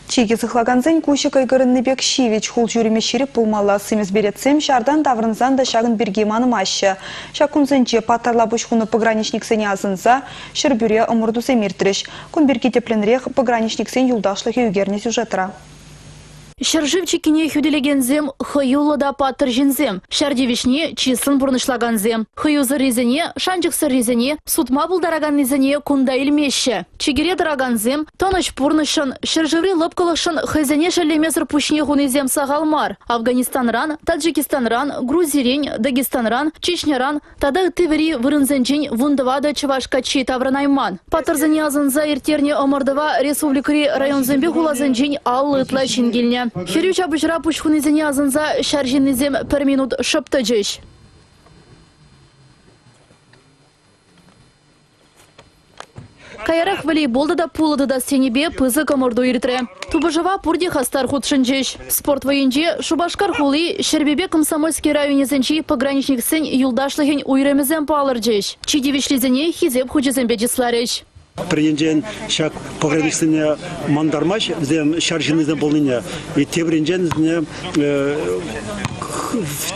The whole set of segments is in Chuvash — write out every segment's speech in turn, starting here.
Чикӗ сыхлакансен куҫӗ кӑйкӑрӑнни пек ҫивӗч, хул-ҫурӑмӗ ҫирӗп пулмалла. Симӗс беретсем ҫартан таврӑнсан та ҫакӑн пирки манмаҫҫӗ. Ҫак кунсенче паттӑрла пуҫ хунӑ пограничниксене асӑнса Ҫӗрпӳре ӑмӑртусем иртрӗҫ. Кун пирки тӗплӗнрех пограничниксен юлташлӑхӗ ӳкернӗ сюжетра. Ҫӗршыв чиккине хӳтӗлекенсем хӑюллӑ та паттӑр ҫынсем, ҫар тивӗҫне чыслӑн пурнӑҫлакансем. Хӑюсӑррисене, шанчӑксӑррисене, сутма пултараканнисене кунта илмеҫҫӗ. Чикӗре тӑракансем тӑнӑҫ пурнӑҫшӑн, ҫӗршыври лӑпкӑлӑхшӑн хӑйсене шеллемесӗр пуҫне хунисем сахал мар. Афганистанран, Таджикистанран, Грузирен, Дагестанран, Чечняран, Тата ытти вӗри вырӑнсенчен 14 чӑваш каччи таврӑнайман. Паттӑрсене асӑнса ирттернӗ ӑмӑртӑва республикӑри районсемпе хуласенчен 50 ытла ҫын килнӗ. Хӗрӳ ҫапӑҫура пуҫ хунисене асӑнса ҫар ҫыннисем пӗр минут шӑп тӑчӗҫ. Каярах волейбол тата пулӑ тытас енӗпе пысӑк ӑмӑрту иртрӗ. Тупӑшӑва пурте хастар хутшӑнчӗҫ. Спорт вӑййинче Шупашкар хули, Ҫӗрпӳпе Комсомольски районӗсенчи пограничниксен юлташлӑхӗн уйрӑмӗсем палӑрчӗҫ. Чи тивӗҫлисене Хисеп хучӗсемпе чысларӗҫ. Пӗр енчен ҫак пограничниксене мантармасть вӗсем ҫар ҫыннисем пулнине, тепӗр енчен вӗсене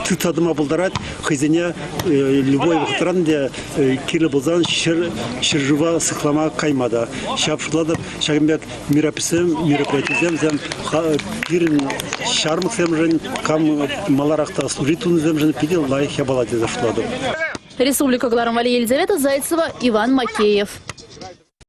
тытса тӑма пултарать, хӑйсене любой вӑхӑтран те кирлӗ пулсан ҫӗршыва сыхлама кайма та. Ҫав шутлатӑп, ҫакӑн пек мероприятисем вӗсем пирӗн ҫармӑксемшӗн, кам маларах та служить тунисемшӗн питӗ лайӑх япала тесе шутлатӑп. Республика кӑларӑм валли Елизавета Зайцева, Иван Макеев.